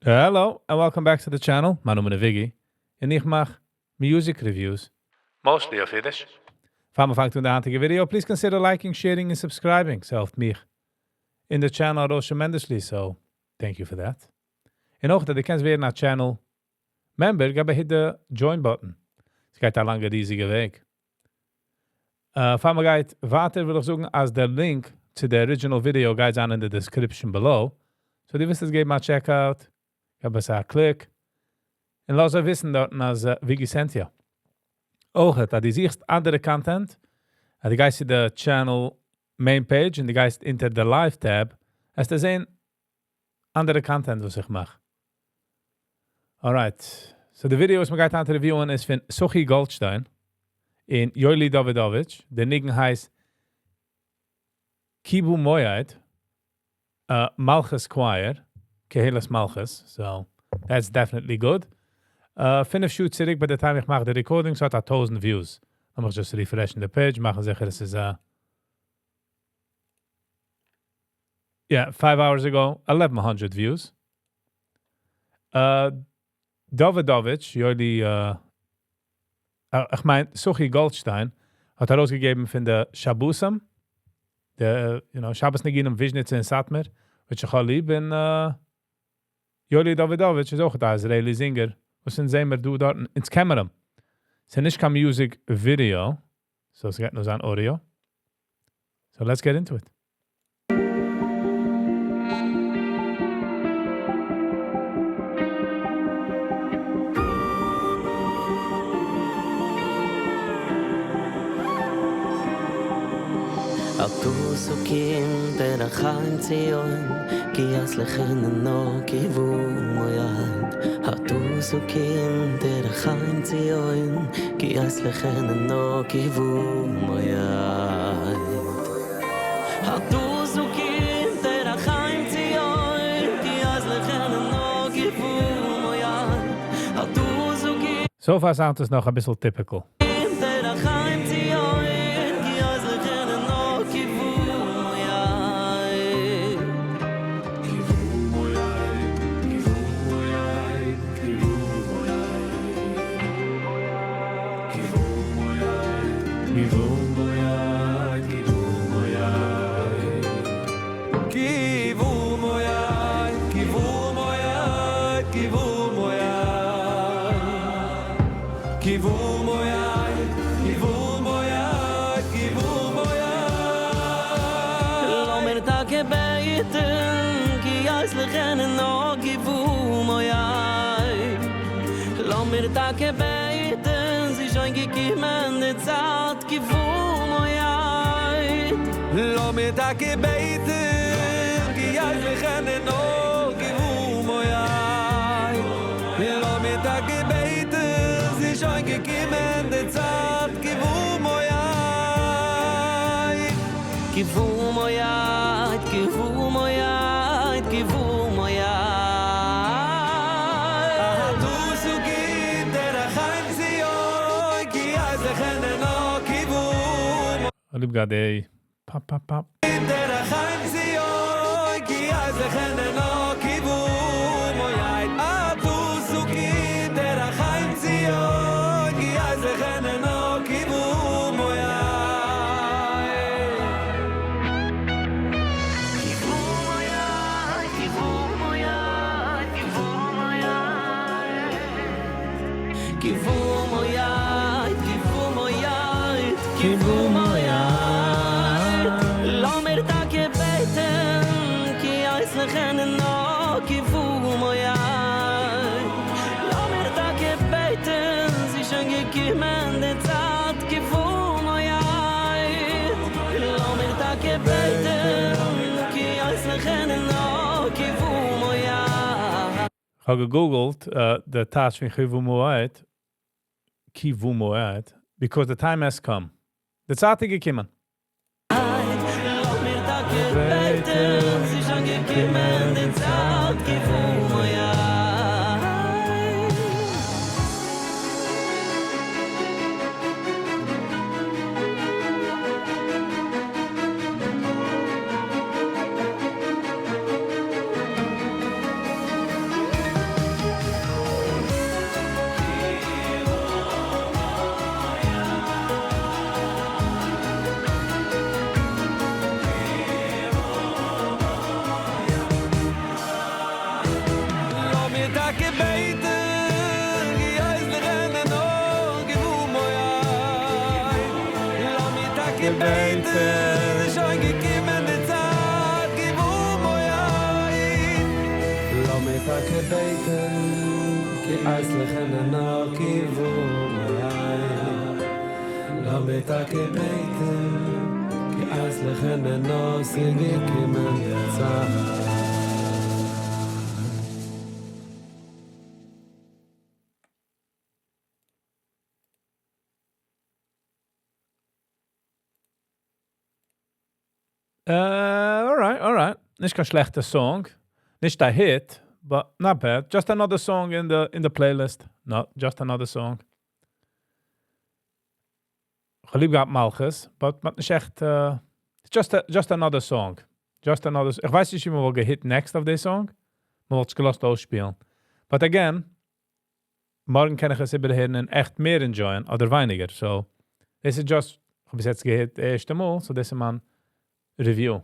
Hello and welcome back to the channel, מיין נאמען איז Viggy, און איך מאך music reviews, mostly אויף אידיש. פאר מען פאנגט אן די היינטיגע video, please consider liking, sharing און subscribing, ס'העלפט מיך און די channel ארויס tremendously, so thank you for that. און אויך אז דו קענסט ווערן א channel member, געב א hit די join button. ס'גייט א לאנגע ריזיגע וועג. פאר מ'גייט ווייטער וויל איך זאגן אז דער link צו די original video גייט זיין אין די description below, so דו ווילסט עס געבן א check out, געב עס א click, און לאז זיי וויסן דארטן אז Viggy sent ya. אויך אז דו זוכסט אנדערע content, אז דו גייסט צו די channel main page און דו גייסט אונטער די live tab, וועסטו זען אנדערע content וואס איך מאך. Alright, so די ווידעא וואס מ'גייט היינט review ען איז פון סוכי גאלדשטיין און יואלי דאווידאוויטש, די ניגון הייסט קיבו מועד, מלכות choir, קהלת מלכות, so that's definitely good. פינף שעה צוריק ביי די time איך מאך די recording, ס'האט א טויזנט views. לאמיך just refresh ן די page, מאכן זיכער עס איז א. Yeah, five hours ago, 1100 views. דאווידאוויטש, יואלי, איך מיין סוכי גאלדשטיין, האט ארויסגעגעבן פון די שבתים, די you know, שבת ניגונים וויזשניצע און סאטמאר, which איך האב ליב, און יואלי דאווידאוויטש איז אויך א Israeli singer, וואס אונז זעהן מיר דא דארטן, אונז קען מיר אים. ס'איז נישט קיין music video, so ס'גייט נאר זיין audio. So let's get into it. עטו סוקים דרך חיים ציון כי אז לכן נו קיוו מועד עטו סוקים דרך חיים ציון כי אז לכן נו קיוו מועד עטו סוקים דרך חיים ציון כי אז לכן נו קיוו מועד עטו סוקים So far sound עס נאך אביסל typical. לאמיר טאקע בעטן כי אז לכן נו קיוו מועד לאמיר טאקע בעטן ס'איז שוין געקומען די צייט קיוו מועד קיוו מועד קיוו מועד קיוו מועד עטו סוקים דרך חיים ציון כי אז לכן נו קיוו ליב געהאט די pop pop pop. דרך חיים ציון כי אז לכן נו קיוו מועד עטו סוקים דרך חיים ציון כי אז לכן נו קיוו מועד קיוו מועד קיוו מועד קיוו מועד קיוו מועד קיוו מועד קיוו מועד לאמיר טאקע בעטן כי אז לכן נו קיוו מועד לאמיר טאקע בעטן ס'איז שוין געקומען די צייט קיוו מועד לאמיר טאקע בעטן כי אז לכן נו קיוו מועד כ'האב גע google ט די טייטש פון קיוו מועד, קיוו מועד, because the time has come. די צייט איז געקומען. לאמיר טאקע בעטן ס'איז שוין געקומען די צייט קיוו מועד. טאקע בעטן, כי אז לכן נא כי בו מויי. לאמיר טאקע בעטן, שוין געקומען די צייט, כי בו מויי. לאמיר טאקע בעטן, כי אז לכן נא כי בו מויי. לאמיר טאקע בעטן, כי אז לכן נא ס'געקומען די צייט. Alright, alright. נישט קיין שלעכטע song. נישט א hit, but not bad. Just another song in the playlist. No, just another song. איך האב ליב געהאט מלכות, but מ'האט נישט עכט. It's just another song. Just another. איך ווייס נישט, ווי מ'וואלט גע hit next אויף די song. מ'וואלט עס געלאזט אויסשפילן. But again, מארגן קען איך עס איבערהערן און עכט מער enjoy ען אדער ווייניגער. So, this is just, איך האב ביז יעצט געהערט די ערשטע מאל, so דאס איז מיין review.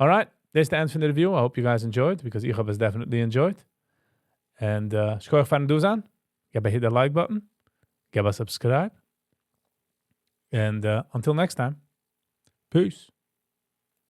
Alright, this is the end פון די review. I hope you guys enjoyed, because איך האב עס definitely enjoyed. And שכוח פארן דא זיין. געב א hit the like button. געב א subscribe. And until next time, peace.